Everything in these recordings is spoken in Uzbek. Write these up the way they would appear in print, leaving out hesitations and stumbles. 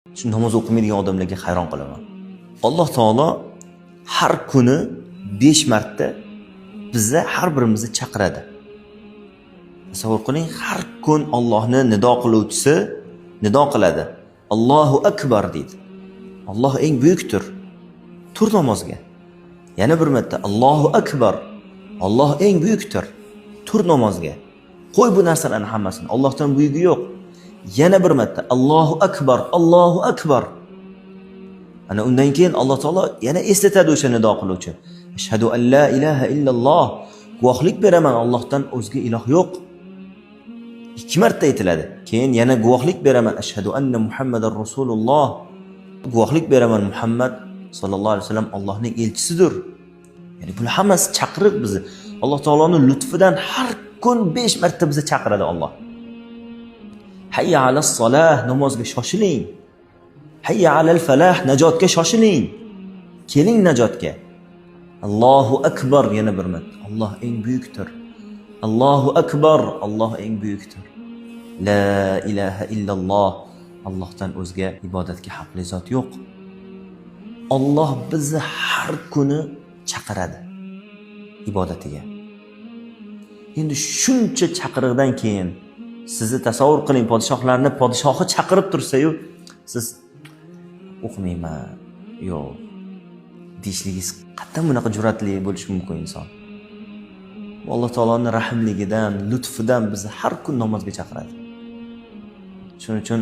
Shu namoz o'qimaydigan odamlarga hayron qolaman. Alloh taolo har kuni 5 marta bizni, har birimizni chaqiradi. Tasavvur qiling, har kun Allohni nido qiluvchisi nido qiladi. Allohu akbar deydi. Alloh eng buyukdir. Tur namozga. Yana bir marta Allohu akbar. Alloh eng buyukdir. Tur namozga. Qo'y bu narsalarni hammasini. Allohdan buyugi yo'q. Yana bir marta Allohu akbar, Allohu akbar. Ana undan keyin Alloh taolo yana eslatadi o'sha nido qiluvchi. Ashhadu an la ilaha illalloh. Guvohlik beraman, Allohdan o'zga iloh yo'q. 2 marta aytiladi. Keyin yana guvohlik beraman, ashhadu anna Muhammadar Rasululloh. Guvohlik beraman, Muhammad sallallohu alayhi vasallam Allohning elchisidir. Ya'ni bular hammasi chaqiriq bizni. Alloh taoloning lutfidan har kun 5 marta bizni chaqiradi Alloh. Hayya alas solah, namozga shoshiling. Hayya alal falah, najotga shoshiling. Keling najotga. Allohu akbar, yana bir marta. Alloh eng buyukdir. Allohu akbar, Alloh eng buyukdir. La ilaha illalloh. Allohdan o'zga ibodatga haqli zot yo'q. Alloh bizni har kuni chaqiradi ibodatiga. Endi shuncha chaqiriqdan keyin sizni tasavvur qiling, podshohlarni podshohi chaqirib tursa-yu, siz o'qimayman, yo'q deyishligingiz qayerdan bunaqa jur'atli bo'lishi mumkin inson? Alloh taoloning rahimligidan, lutfidan bizni har kun namozga chaqiradi. Shuning uchun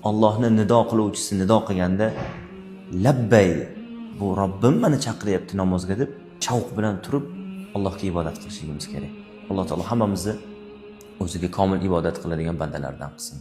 Allohni nido qiluvchisi nido qilganda labbay, bu Robbim meni chaqiryapti namozga deb shavq bilan turib Allohga ibodat qilishligimiz kerak. Alloh taolo hammamizni o'ziga komil ibodat qiladigan bandalardan qilsin.